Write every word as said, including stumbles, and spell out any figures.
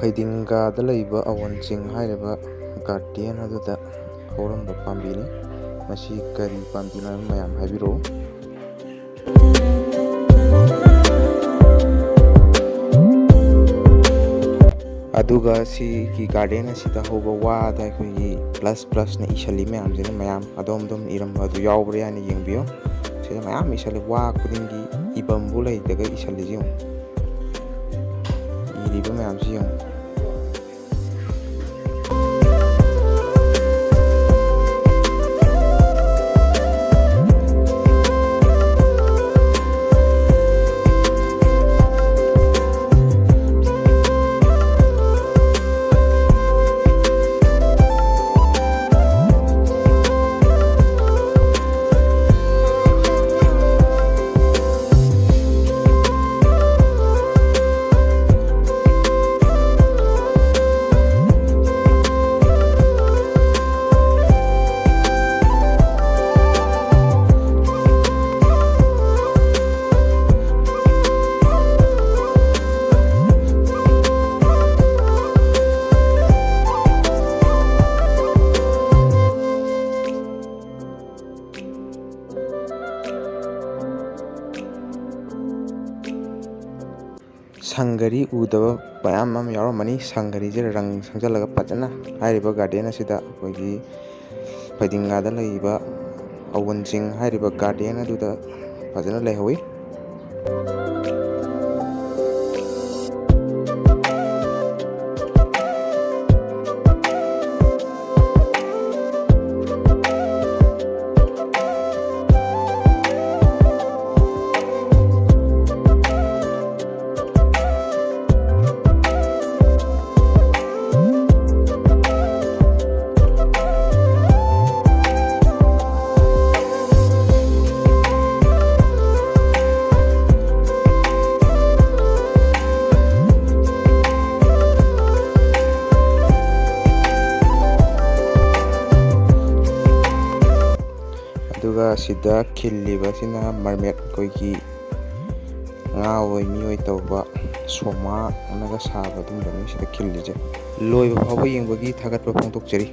ꯐꯩꯗꯤꯡꯒꯥꯗ ꯂꯩꯕ ꯑꯋꯣꯟ ꯆꯤꯡ ꯍꯥꯏꯔꯤꯕ ꯒꯥꯔꯗꯦꯟ ꯑꯗꯨꯗ ꯍꯧꯔꯝꯕ ꯄꯥꯝꯕꯤꯅꯤ꯫ ꯃꯁꯤ ꯀꯔꯤ ꯄꯥꯝꯕꯤꯅꯣ ꯍꯥꯏꯕ ꯃꯌꯥꯝ ꯍꯥꯏꯕꯤꯔꯛꯑꯣ꯫ ꯑꯗꯨꯒ ꯁꯤꯒꯤ ꯒꯥꯔꯗꯦꯟ ꯑꯁꯤꯗ ꯍꯧꯕ ꯋꯥꯗ ꯑꯩꯈꯣꯏꯒꯤ ꯄ꯭ꯂꯁ ꯄ꯭ꯂꯁꯅ ꯏꯁꯜꯂꯤ ꯃꯌꯥꯝꯁꯤꯅ, ꯃꯌꯥꯝ ꯑꯗꯣꯝ ꯑꯗꯣꯝ ꯏꯔꯝꯕ ꯑꯗꯨ ꯌꯥꯎꯕ꯭ꯔꯥ ꯍꯥꯏꯅ ꯌꯦꯡꯕꯤꯌꯨ꯫ ꯁꯤꯗ ꯃꯌꯥꯝ ꯏꯁꯜꯂꯤ, ꯋꯥ ꯈꯨꯗꯤꯡꯒꯤ ꯏꯕꯝꯕꯨ ꯂꯩꯇꯒ ꯏꯁꯜꯂꯤꯁꯤ ꯌꯦꯡꯉꯨ꯫ ꯏꯔꯤꯕ ꯃꯌꯥꯝꯁꯤ ꯌꯦꯡꯉꯨ꯫ ꯁꯪꯒꯔꯤ ꯎꯗꯕ ꯃꯌꯥꯝ ꯑꯃ ꯌꯥꯎꯔꯝꯃꯅꯤ꯫ ꯁꯪꯒꯔꯤꯁꯦ ꯔꯪ ꯁꯪꯖꯜꯂꯒ ꯐꯖꯅ ꯍꯥꯏꯔꯤꯕ ꯒꯥꯔꯗꯦꯟ ꯑꯁꯤꯗ ꯑꯩꯈꯣꯏꯒꯤ ꯐꯩꯗꯤꯡꯒꯥꯗ ꯂꯩꯔꯤꯕ ꯑꯋꯨꯟ ꯆꯤꯡ ꯍꯥꯏꯔꯤꯕ ꯒꯥꯔꯗꯦꯟ ꯑꯗꯨꯗ ꯐꯖꯅ ꯂꯩꯍꯧꯋꯤ꯫ ꯑꯗꯨꯒ ꯁꯤꯗ ꯈꯤꯜꯂꯤꯕꯁꯤꯅ ꯃꯔꯃꯦꯠ, ꯑꯩꯈꯣꯏꯒꯤ ꯉꯥ ꯑꯣꯏ ꯃꯤ ꯑꯣꯏ ꯇꯧꯕ ꯁꯣꯃꯥꯅꯒ ꯁꯥꯕ ꯑꯗꯨꯝꯕꯅꯤ ꯁꯤꯗ ꯈꯤꯜꯂꯤꯁꯦ꯫ ꯂꯣꯏꯕ ꯐꯥꯎꯕ ꯌꯦꯡꯕꯒꯤ ꯊꯥꯒꯠꯄ ꯐꯣꯡꯗꯣꯛꯆꯔꯤ꯫